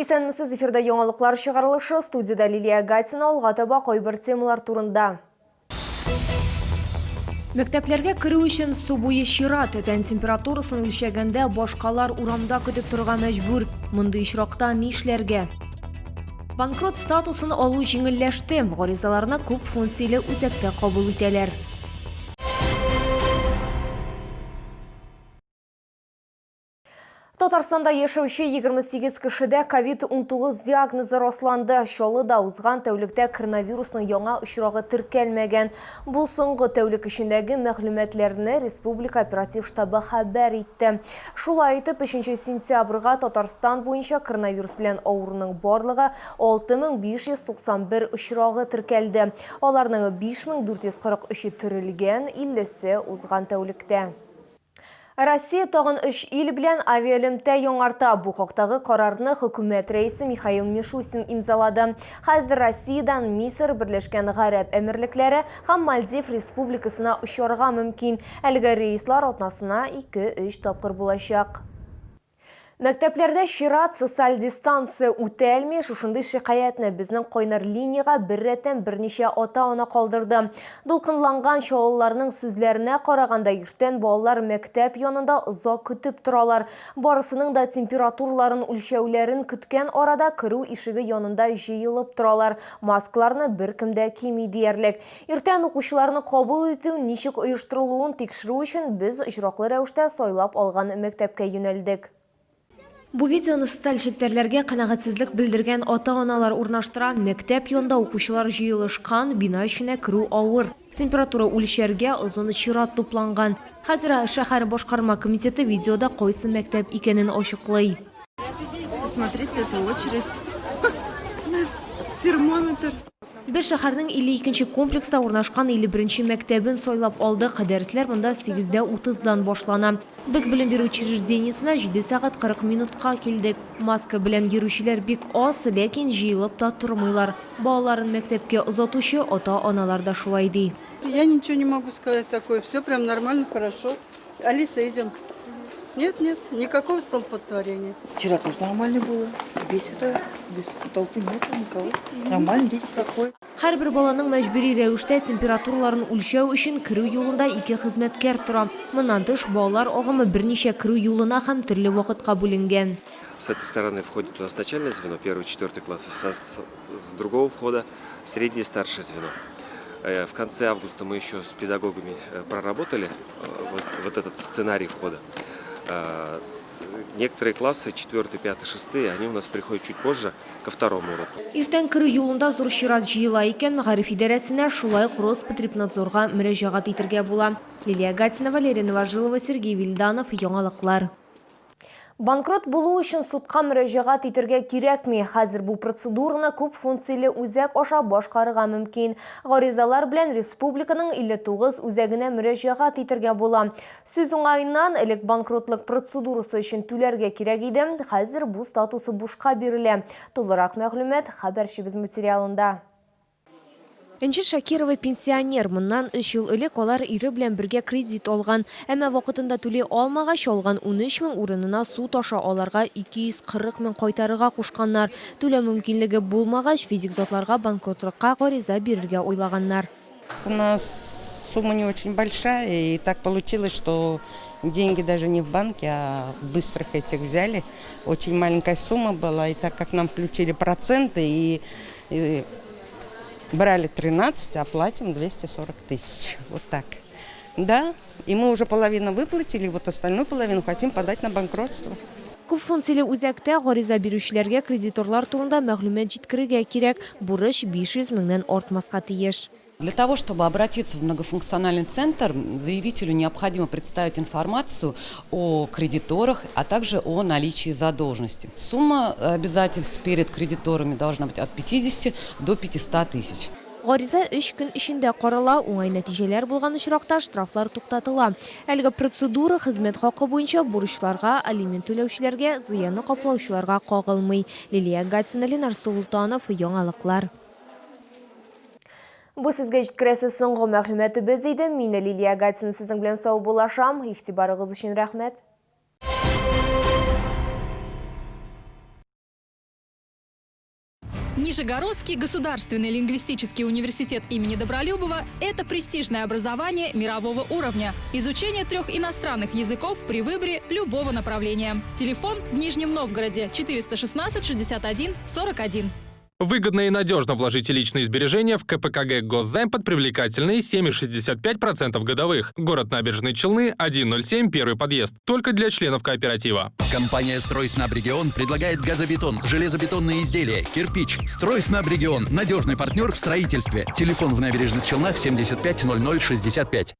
Исәнмесез, эфирда яңалыклар чыгарылышы, студиядә Лилия Гатина, алга таба кайбер темалар турында. Мәктәпләргә керү өчен су буе чират, тән температурасын үлчәгәндә башкалар урамда көтеп торырга мәҗбүр. Мондый очракта нишләргә? Банкрот статусын алу җиңелләште, гаризаларны күп функцияле үзәктә кабул итәләр. Татарстанда яшәүче 28 кешедә ковид-19 диагнозы расланды. Чаллыда узган тәүлектә коронавирусның яңа очрагы теркәлмәгән. Бу соңгы тәүлек эчендәге мәгълүматларны республика оператив штабы хәбәр итте. Шулай итеп, 3 сентябрьгә Татарстан буенча коронавирус белән авыруның барлыгы 6591 очрагы теркәлде. Аларның 5443-е терелгән, 50-се узган тәүлектә. Россия тагын өч ил белән авиаэлемтә яңарта. Бу хактагы карарны хөкүмәт рәисе Михаил Мишустин имзалады. Хәзер Россиядән Мисыр, Берләшкән Гарәп Әмирлекләре һәм Мальдив Республикасына очарга мөмкин. Әлеге рейслар атнасына ике-өч тапкыр булачак. Мәктәпләрдә чират, социаль дистанция үтәлми, шушындый шикаятьне безнең кайнар линиягә бер рәттән берничә ата-ана калдырды. Дулкынланган чаллыларның сүзләренә караганда, иртән балалар мәктәп янында озак көтеп торалар. Барысының да температураларын үлчәүләрен көткән арада керү ишеге янында җыелып торалар. Маскаларны беркем дә кими диярлек. Иртән укучыларны кабул итү ничек оештырылуын тикшерү өчен без очраклы рәвештә сайлап алган мәктәпкә юнәлдек. Бу видеоны социаль челтәрләргә канәгатьсезлек белдергән ата-аналар урнаштыра. Мәктәп янында укучылар җыелышкан, бина эченә керү авыр. Температура үлчәргә озын чират тупланган. Хәзер шәһәр башкарма комитеты видеода кайсы мәктәп икәнен ачыклый. Посмотрите, это очередь. Термометр. Без шәһәрнең 52 нче комплекста урнашкан 51 нче мәктәбен сайлап алдык. Дәресләр монда 8:30 дан башлана. Без белем бирү учреждениесенә 7 сәгать 40 минутка килдек. Маска белән йөрүчеләр бик аз, ләкин җыелып та тормыйлар. Балаларын мәктәпкә озатучы ата-аналар да шулай ди. Я ничего не могу сказать такое, все прям нормально, хорошо. Алиса, идем. Нет, нет, никакого столпотворения. Вчера тоже нормально было. Без этого, без толпы нету никого. Нормально дети проходят. Һәрбер баланың мәҗбүри рәвештә температураларын үлчәү өчен керү юлында ике хезмәткәр тора. Моннан тыш, балалар агымы берничә керү юлына һәм төрле вакытка бүленгән. С этой стороны входит у нас начальное звено, первый, четвертый классы, с другого входа среднее старшее звено. Э, в конце августа мы еще с педагогами э, проработали э, вот, вот этот сценарий входа. Некоторые классы, 4, 5, 6, они у нас приходят чуть позже, ко второму уроку. Иртән керү юлында зур чират җыела икән, мәгариф идарәсенә, шулай ук Роспотребнадзорга мөрәҗәгать итергә була. Лилия Гатина, Валерия Новожилова, Сергей Вильданов, Яңалыклар. Банкрот булу өчен судка мөрәҗәгать итергә кирәкми. Хәзер бу процедураны күп функцияле үзәк аша башкарырга мөмкин. Гаризалар белән республиканың 59 үзәгенә мөрәҗәгать итергә була. Сүз уңаеннан, элек банкротлык процедурасы өчен түләргә кирәк иде, хәзер бу статусы бушка бирелә. Тулырак мәгълүмат хәбәрчебез материалында. Энҗе Шакирова пенсионер. Моннан өч ел элек алар ире белән бергә кредит алган. Әмма вакытында түли алмагач, алган 13 мең урынына суд аша аларга 240 мең кайтарырга кушканнар. Түләү мөмкинлеге булмагач, физик затларга банкротлыкка гариза бирергә уйлаганнар. У нас сумма не очень большая, и так получилось, что деньги даже не в банке, а быстрых этих взяли. Очень маленькая сумма была, и так как нам включили проценты и и брали 13, а платим 240 тысяч. Вот так. Да, и мы уже половину выплатили, вот остальную половину хотим подать на банкротство. Күп функцияле үзәктә гариза бирүчеләргә кредиторлар турында мәгълүмат җиткерергә кирәк. Бурыч 500 меңнән артмаска тиеш. Для того, чтобы обратиться в многофункциональный центр, заявителю необходимо представить информацию о кредиторах, а также о наличии задолженности. Сумма обязательств перед кредиторами должна быть от 50 до 500 тысяч. Гариза өч көн эчендә карала, уңай нәтиҗәләр булган очракта штрафлар туктатыла. Әлеге процедура хезмәт хакы буенча бурычларга, алимент түләүчеләргә, зыянны каплаучыларга кагылмый. Лилия Гатина, Ленар Солтанов, Яңалыклар. Бу сезгә җиткерәсе соңгы мәгълүматыбыз иде. Мин Лилия Гатина сезнең белән саубуллашам. Игътибарыгыз өчен рәхмәт. Нижегородский государственный лингвистический университет имени Добролюбова – это престижное образование мирового уровня. Изучение трех иностранных языков при выборе любого направления. Телефон в Нижнем Новгороде 416 61 41. Выгодно и надежно вложите личные сбережения в КПКГ «Госзайм» под привлекательные 7,65% годовых. Город Набережные Челны, 107, первый подъезд. Только для членов кооператива. Компания «Стройснабрегион» предлагает газобетон, железобетонные изделия, кирпич. «Стройснабрегион» – надежный партнер в строительстве. Телефон в Набережных Челнах 75 00 65.